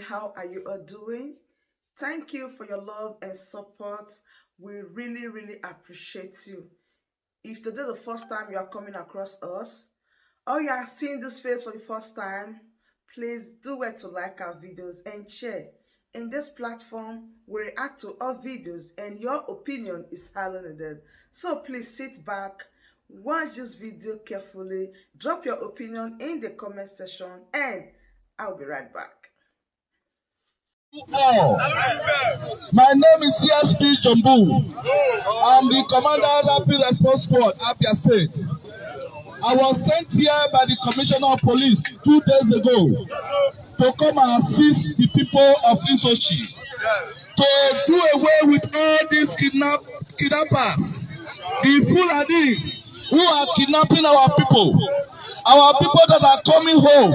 How are you all doing? Thank you for your love and support. We really, really appreciate you. If today is the first time you are coming across us, or you are seeing this face for the first time, please do well to like our videos and share. In this platform, we react to all videos and your opinion is highly needed. So please sit back, watch this video carefully, drop your opinion in the comment section, and I'll be right back. All. My name is CSP Jumbu. I'm the Commander Rapid Response Squad, Abia State. I was sent here by the Commissioner of Police 2 days ago to come and assist the people of Isuochi to do away with all these kidnappers, the Fulanis who are kidnapping our people that are coming home.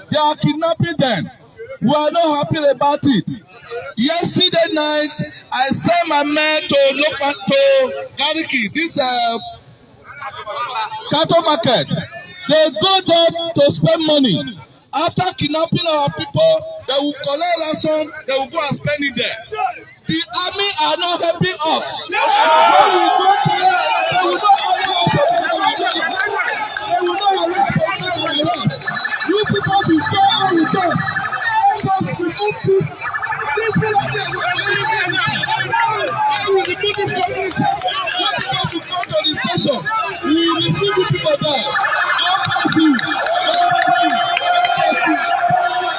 They are kidnapping them. We are not happy about it. Yesterday night, I sent my men to look at to Garki, this cattle market. They go there to spend money. After kidnapping our people, they will collect ransom, they will go and spend it there. The army are not helping us. When we go there, they will not allow us to. They will not allow us to arrest. You people be fair with us. Let us remove this. This will we will remove this community. You people should come to the station. We will receive you people there. God bless you. God bless you. God bless you.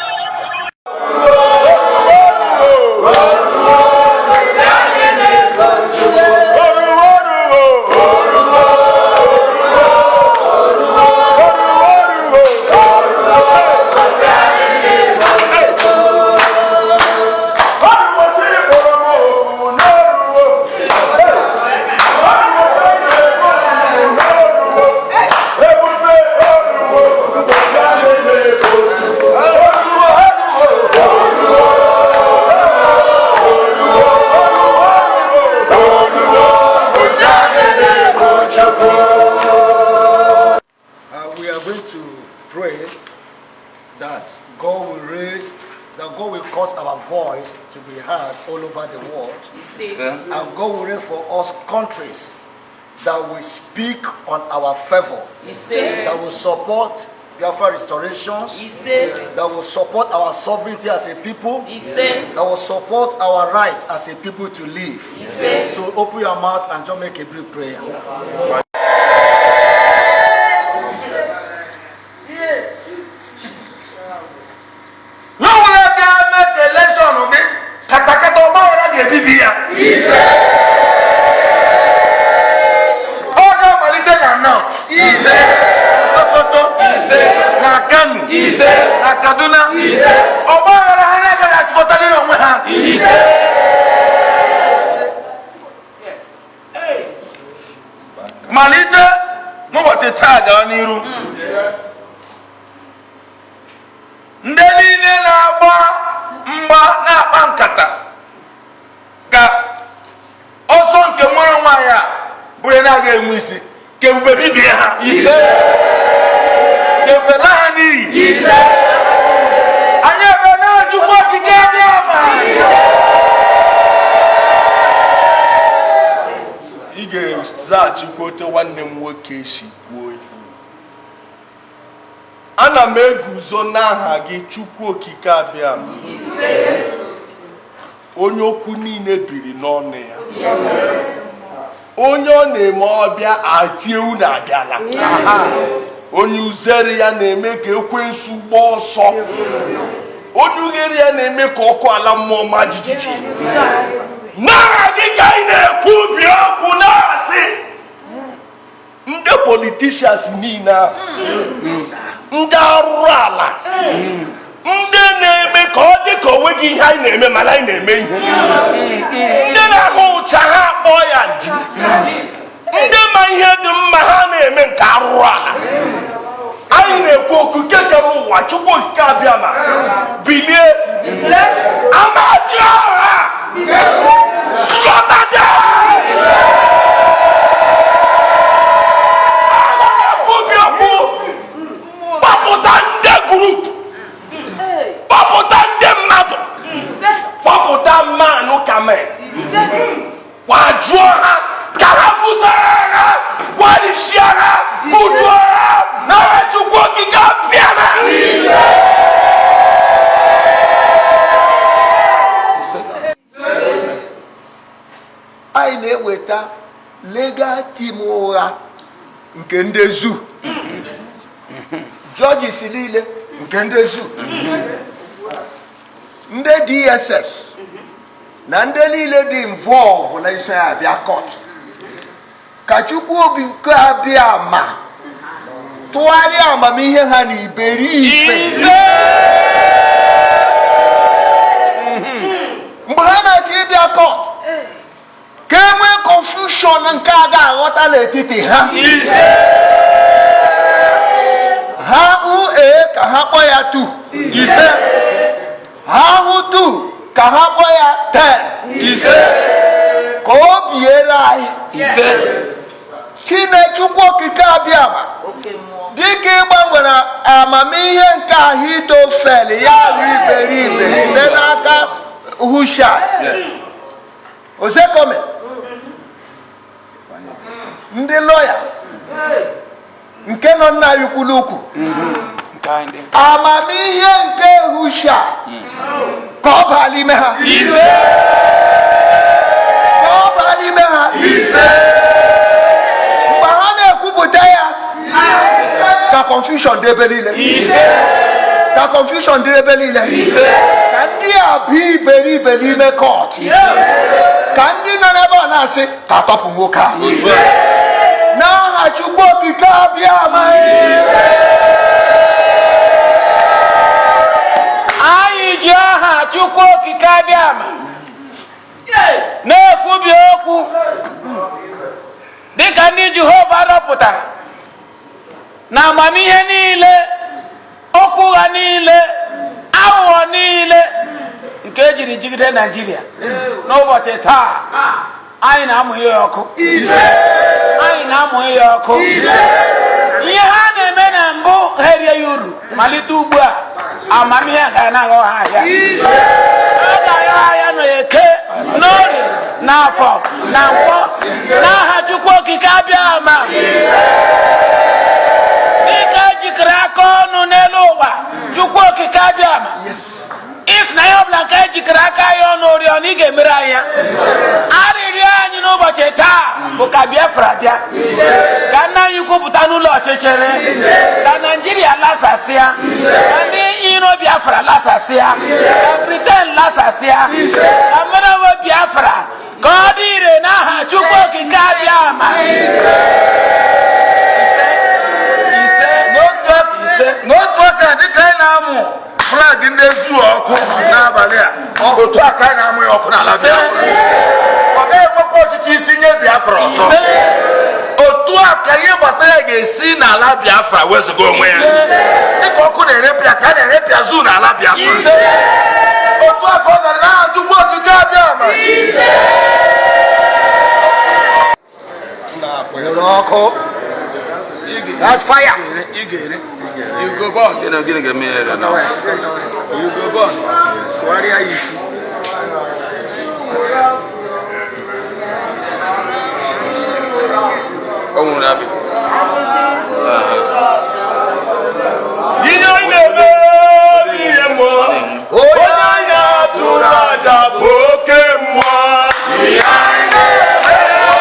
We are going to pray that God will raise, that God will cause our voice to be heard all over the world. And God will raise for us countries that will speak on our favor, that will support Biafra restorations, that will support our sovereignty as a people, that will support our right as a people to live. So open your mouth and just make a brief prayer. N'ọnwụla ga-eme ka election gị katakata ọgbaghara ga-ebibi ya. Ọ ga-amalite na North, Sokoto, na Kano, na Kaduna. Ọgbaghara ha na-agaghị achịkọtaliri onwe ha. Malite n'ụbọchị taa gaa n'iru, ndị niile na-agba mgba, na-akpa nkata ka ọsọ nke nwere nwaanyị a bụrụ na-aga enwe isi, ka ebube bibie ha, ka ebube laa ha n'iyi. Anyị ebe na-ajụkwa Okike Abịama. Ị ga-ezaghachikwa otu nwanne m nwoke si kwuo. Ana m eguzo n'aha gị, Chukwu Okike Abịama, onye okwu niile biri n'ọnụ ya, onye ọ na-eme ọbịa atie unu abịala, onye uzere ya na-eme ka ekwensu gbaa ọsọ, onye ughere ya na-eme ka ọkụ ala mmụọ ma jijiji. N'aha gị ka anyị na-ekwubi okwu, na-asị ndị politicians niile ahụ, ndị arụrụ ala, ndị na-eme ka ọ dị ka onweghị ihe anyị na-eme, mana anyị na-eme ihe, ndị na-ahụ ụcha ha akpọọ ya nji, ndị ma ihe dị mma ha na-eme nke arụrụ ala, anyị na-ekwu okwu nke kere ụwa, Chukwu Okike Abịama, bilie, Amadioha, slaughter them! Ekwubi okwu, kpọpụta ndị group, kpọpụta ndị mmadụ. na-eweta legal team ụgha nke ndị zoo, judges niile nke ndị zoo, ndị DSS na ndị niile dị involve na iso ya abịa court, ka Chukwu Okike abịa ma tụgharịa amamihe ha na iberibe mgbe ha na-achọ ịbịa court, ka e nwee confusion nke a ga-aghọta n'etiti ha. Ha hụ A, ka ha kpọọ ya 2. Ise. Ha hụ 2, ka ha kpọọ ya 10. Ise. Ka o biere anyị. Ise. Chinechukwu Okike abịama, dịka ị gbanwere amamihe nke Ahitofel ya ahụ iberibe site n'aka Hushai Ozekhome, ndị lọya nke nọ nna ya ukwu n'ukwu, amamihe nke Hushai ka ọ baa n'ime ha. Ise. Ka ọ baa n'ime ha. Ise. Mgbe ha na-ekwupụta ya, ka confusion dị ebe niile. Ise. Ka confusion dị ebe niile. Ise. Ka ndị a bụ iberibe n'ime court, ka ndị nọ n'ebe a na-asị ka atọpụ nwoke a n'aha Chukwu Okike abịa ma. Anyị ji aha Chukwu Okike abịama na-ekwubi okwu dịka ndị Jehova rọpụtara na amamihe niile, okwu ụgha niile, aghụghọ niile nke ejiri jigide Naijiria n'ụbọchị taa, anyị na-amụ ihe ọkụ, anyị na-amụ ihe ọkụ. Ihe ha na-eme na mbụ, ha erie ya uru. Malite ugbu a, amamihe ga na-aghọ ha ahịa. A ga-aghọ ha ahịa n'Eke, n'Orie, n'Afọ na Nkwọ, n'aha Chukwu Okike abịa ama. Dịka ejikọrọ aka ọnụ n'elu ụwa, Chukwu Okike abịa ama, isi na ihe ọbụla nke ejikọrọ aka ya ọnụ oriọna, ị ga-emere anyị ya. Arịrịọ anyị n'ụbọchị taa bụ ka Biafra bịa, ka nna anyị kwupụta n'ụlọ ọchịchịrị, ka Naijiria lasasịa, ka ndị iro Biafra lasasịa, ka Britain lasasịa, ka mmadụ Biafra ka ọ dị ire n'aha Chukwu Okike abịa ama. Ise, ise, ise. N'otu aka, dịka anyị na-amụ flag ndị zoo ọkụ n'abalị a, otu aka anyị na-amụ ya ọkụ n'ala Biafra, ọ gaghị enwekwa ọchịchị isi nye Biafra ọzọ. Otu a ka ihe gbasara ya ga-esi n'ala Biafra wezụga onwe ya. Dịka ọkụ na-erepịa ka a na-erepịa zoo n'ala Biafra, otu a ka ọ gara n'aha Chukwu Okike abịa ma. Were ọkụ, that fire. Ị ga-ere. You go burn. Gịnị ga-eme ya? You go burn. Sụgharịa ya isi. Ọ nwụrụ abịa. Ihe anyị na-eme n'ihe mmụọ, onye anya tụrụ aja bụ oke mmụọ. Ihe anyị na-eme mmụọ,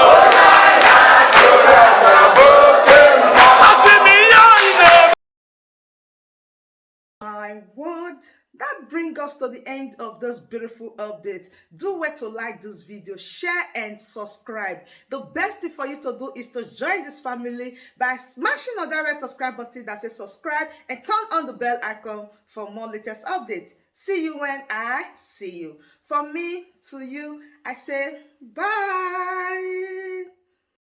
onye anya tụrụ aja bụ oke mmụọ. Asị m ihe anyị na-eme. My word, that brings us to the end of this beautiful update. Do well to like this video, share and subscribe. The best thing for you to do is to join this family by smashing on that red subscribe button that says subscribe and turn on the bell icon for more latest updates. See you when I see you. From me to you, I say bye.